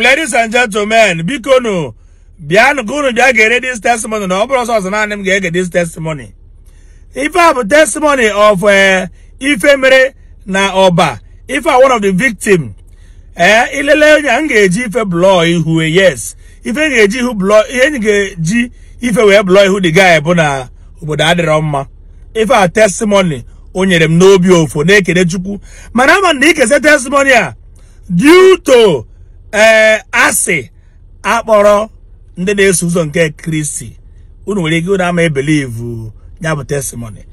Ladies and gentlemen, biko nụ, bịanụ ka unu bịa gere this testimony na ọ bụrụ sọsọ naanị m ga-ege this testimony. Ife a bụ testimony of ife mere na ọba. Ife a one of the victim. Ilele onye m ga-eji ife blọọ ihu, yes. Ife ga-eji ihu blọọ, ihe m ga-eji ife wee blọọ ihu the guy bụ na obodo adịrọ mma. Ife a testimony o nyere m n'obi ofo na-ekele Chukwu. Mana ama na ikese testimony a due to asị akpọrọ ndị na-eso ụzọ nke Kristi, unu nwere ike unu ama ebelieve ya bụ testimony.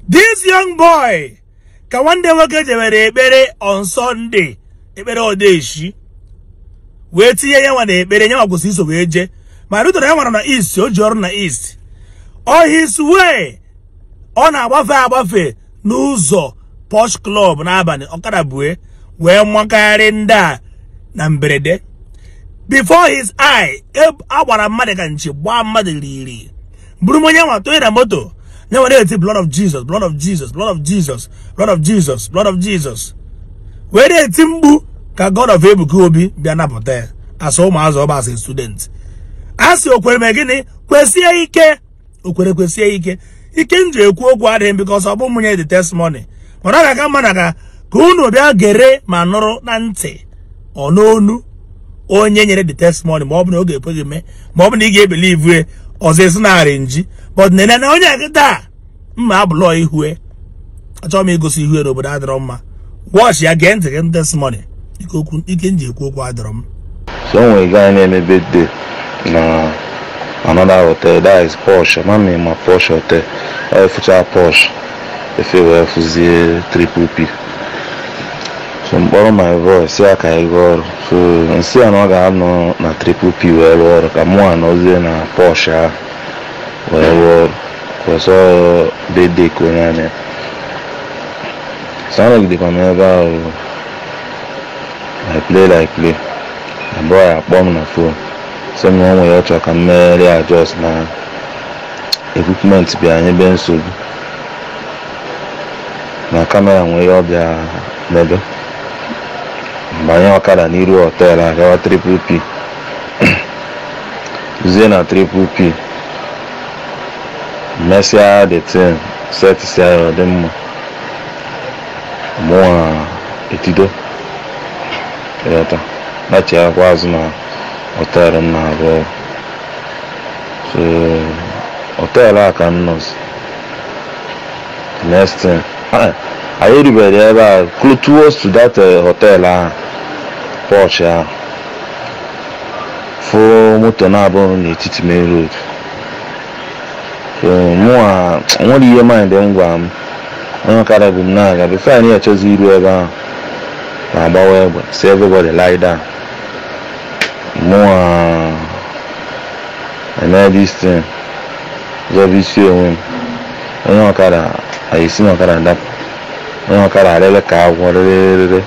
This young boy ka nwanne nwoke jewere ekpere on Sunday, ekpere odeshi, wee tinye ya nwa na ekpere, ya nwa kwụsị iso wee jee, ma rutere ya nwara na east, o ji ọrụ na east. On his way, ọ na-agbafe agbafe n'ụzọ Posh Club n'abalị, ọkada bue wee makarị ndị a na mberede. Before his eye, agbara mmadụ ka nchi gbaa mmadụ riri. Buru onye nwa tụnye na moto, nye nwere eti blood of Jesus, blood of Jesus, blood of Jesus, blood of Jesus, blood of Jesus. Wee na-eti mgbu ka God of Ebuka Obi bịa napụta ya. Asa ụmụazụ ọba as a student. A sị okwere me gịnị? Kwesie ike. Okwere kwesie ike. Ike m ji ekwu okwu adịghị because ọ bụ mụ nye the testimony. Mana ọ ga-aka mma na ka unu bịa gere ma nụrụ na ntị ọ n'onu onye nyere the testimony, ma ọ bụ na ọ ga-ekwe gị mee, ma ọ bụ na ị ga-ebelieve ọzọ esi narị nji. But nene na onye kịta mma abụlọ ihue, achọghị m igosi ihue n'obodo adịrọ mma. Watch ya, gee ntị gị testimony. Ike m ji ekwu okwu adịrọ m. So when guy na-eme birthday na another hotel, that is Posh. Mami ma Posh hotel. Efucha Posh. Efe wee fụzie Triple P. So mkpọrọ my voice ya ka anyị gaa ọrụ. So nsị ya na ọ ga-anọ na Triple P wee rụọ ọrụ, ka mụ anọzie na Posh ahụ wee rụọ ọrụ. Kwesọ birthday ka onye anya. So anọgidekwa m ebe ahụ. I play like play. My boy akpọ m na phone. Sị m na o nwere ọchọ ka m megharị adjust na equipment bịa nyebe nsogbu. Na kamera nwere ihe ọ bịa mebe. Mbanye ọkada n'iru hotel a gawa Triple P. Zie na Triple P. Mesịa the thing, setịsịa ya ọ dị mma. Mụnwa etido. Ịghọta. Nachiakwa azụ na hotel m na-arụ ọrụ. So hotel a ka m nọzi. Next thing, anyị erubere ebe a close to that hotel ahụ, Posh ahụ. Fụ moto na-abụ n'etiti main road. So mụnwa nwere ihe mind m gwa m, onye ọkada bụ m na-aga before anyị echezi iru ebe ahụ na-agbawa egbe, si everybody lie down. Mụnwa eme this thing, zọba isi onwe m. Onye ọkada anyị si n'ọkada dapụ. Onye ọkada arịrị ka agwọ rịrịrịrị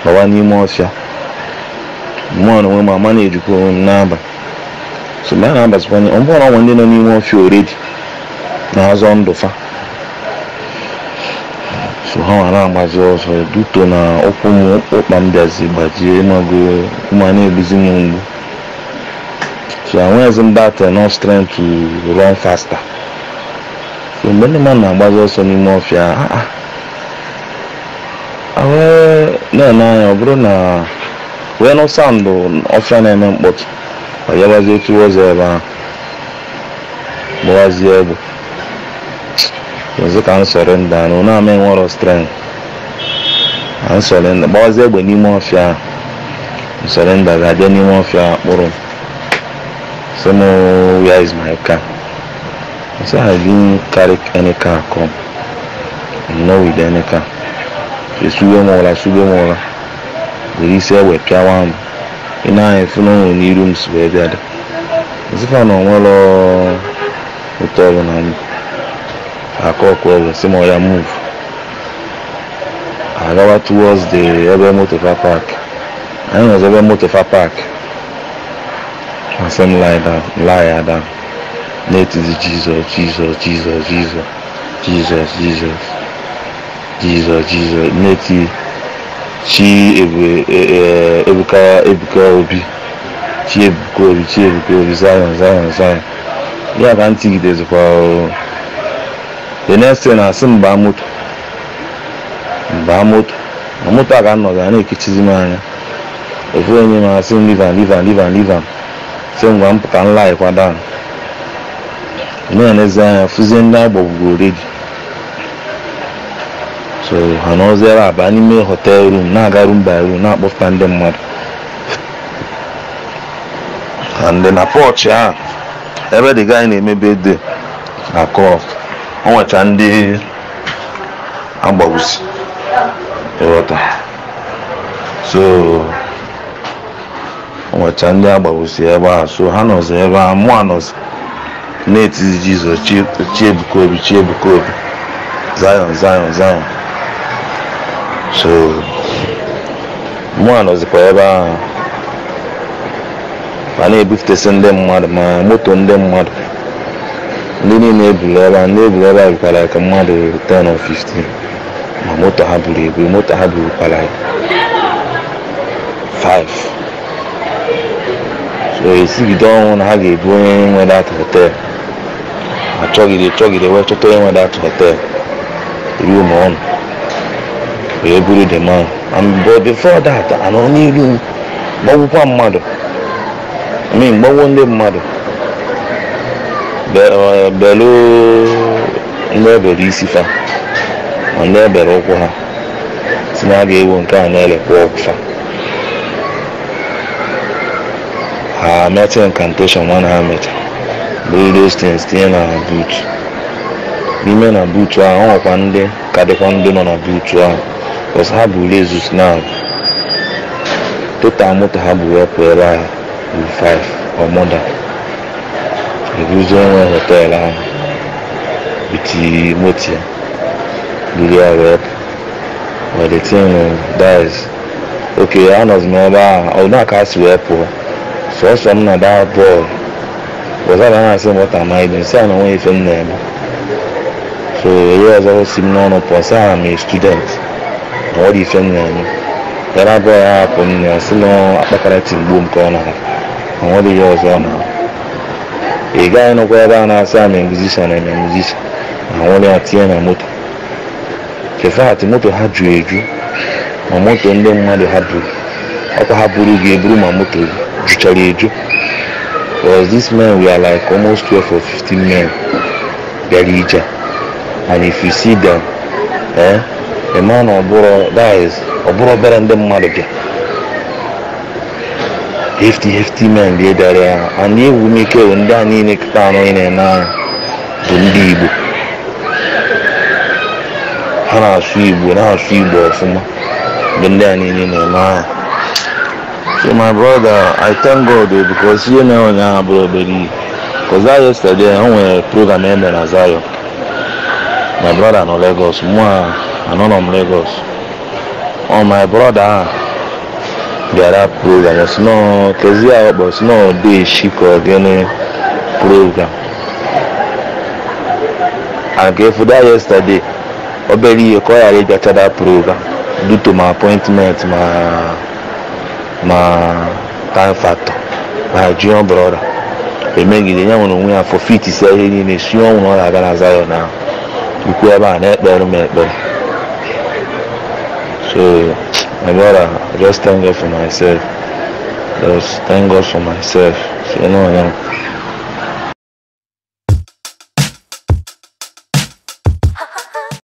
gbawa n'ime ọfịa. Mụnwa na onwe m ama na-ejikwa onwe m n'aba. So mgbe a na-abazikwa ọ bụrụ na ndị nọ n'ime ọfịa already na-azọ ndụ fa. So ha nwa na-agbazi ọsọ duto na ụkwụ m ụkpa m bịazi gbajie mago ma na-egbuzi m mgbu. So enweghịzi m that enough strength to run faster. So mgbe ndị mmadụ na-agbazi ọsọ n'ime ọfịa, a wee na-ene anya ọ bụrụ na wee nụ sound ọfịa na-eme mkpọtụ, ọ bịabazie towards ebe ahụ, gbawazie egbe. Ọzọ ka m surrender na ọ na-ama enwero strength. M surrender, gbawazie egbe n'ime ọfịa ahụ. M surrender ga-abịa n'ime ọfịa kpụrụ m. Sị m, where is my car? I said, I didn't carry any car come. I'm not with any car. Esube m ụra, sube m ụra. Were isi egbe pịawa m. Ị na-anya efu na o nwere n'iru m si wee bịa dị. Nsịkwa na o nwero ụtọ ọbụla m. Aka ọkụ egbe sị m ọ ya move. Agawa towards the ebe moto fa park. Anyị nọzi ebe moto fa park. Asị m lie down, lie ya down. Na-etizi Jesus, Jesus, Jesus, Jesus, Jesus, Jesus, Jesus, Jesus. Na-eti chi Ebuka Obi. Chiebuka Obi, Chiebuka Obi, Zion, Zion, Zion. Ya ka ntị gidezikwa. The next thing, asị m baa moto, baa moto. Na moto a ka m nọzi, a na-ekechizi m anya. Ofu onye m asị m, "Leave am, leave am, leave am, leave am." Sị m gwa m pụta, nlaịkwa down. Na-enezi anya, fụzie ndị agbagbugo already. So ha nọziere aba n'ime hotel room, na-aga room by room, na-akpọpụta ndị mmadụ. And na porch ahụ ebe the guy na-eme birthday na club, o nwecha ndị agbagbusi, ịghọta? So o nwecha ndị agbagbusi ebe ahụ. So ha nọzi ebe ahụ, mụ anọzi na-etizi Jizọs, Chiebuka Obi, Chiebuka Obi, Zion, Zion, Zion. So mụ anọzikwa ebe ahụ ma na-ebufutesi ndị mmadụ, ma moto ndị mmadụ, ndị niile eburu ebe a. Ndị eburu ebe a bukwara ka mmadụ 10 or 15, ma moto ha buru ebu, moto ha burukwara 5. So esigide ọnwụ na ha ga-ebu onye nwe that hotel. Achọgide chọgide wee chọta onye nwe that hotel room ọnụ, wee buru the man. And but before that, anọ n'iru m gbagbukwa mmadụ, I mean, gbagbuo ndị mmadụ, belu ndị ebere isi fa, ma ndị ebere ụkwụ ha, si na a ga-ewu nke a na-elekwa ọgwụ fa. Ha mecha incantation nwa na ha mecha buru those things tinye na boot. N'ime na boot ahụ, ọ nwekwa ndị ka dịkwa ndị nọ na boot ahụ, because ha buru Lexus. Now total moto ha bụ wepụ ebe ahụ bụ 5 or more than. Ebuzie onwe hotel ahụ biti moto ya, buru ya wee pụ. But the thing that is okay, anọzi m ebe ahụ, ọ na ka si wee pụọ sọsọ m na that boy. Ọzọ na na-asị m, "What am I doing?" Sị na onwe ife m na-eme. So ihe ọzọ si m n'ọnụ pụọ, sị ana m a student, na ọ dị ife m na-eme. Yara boy ahapụ m ya, sị na akpakara tigbuo m ka ọ na na ọ dị ihe ọzọ ọ na ị gaghị nọkwa ebe a na-asị am a musician, am a musician. Na nwere ya tinye na moto. In fact, moto ha juru eju, ma moto ndị mmadụ ha buru, ọkwa ha buru gị eburu, ma moto juchara eju, because these men we are like almost 12 or 15 men bịara ije. And if you see them, eh, the man, ọ bụrụ, that is, ọ bụrụ obere ndị mmadụ bịa, hefty hefty men bịa bịara ya. And egwu m ike bụ ndị a niile kịta anọ ị na-ene anya bụ ndị Igbo. Ha na-asụ Igbo, na-asụ Igbo ọfụma, bụ ndị a niile na-eme anya. So my brother, I thank God o, because ihe mere ụnyaahụ bụrụ obere ihe, because that yesterday o nwere program e mere na Zion. My brother nọ Lagos, mụ a anọrọ m Lagos. Ọ my brother a bịara program, ọ sị nọ kezi ya, ọ kpọrọ sị nọ deshi ka ọ gịnị program. And ka efu that yesterday, obere ihe ka ọ ghara ịbịacha that program due to my appointment, ma time factor. My junior brother emegide ya nwere onwe ya forfeit isi ihe niile, si ọnwụ na ọ ga-aga na Zion ahụ ikwu ebe a na-ekpere m ekpere. So my brother, I just thank God for myself, just thank God for myself. So no, no.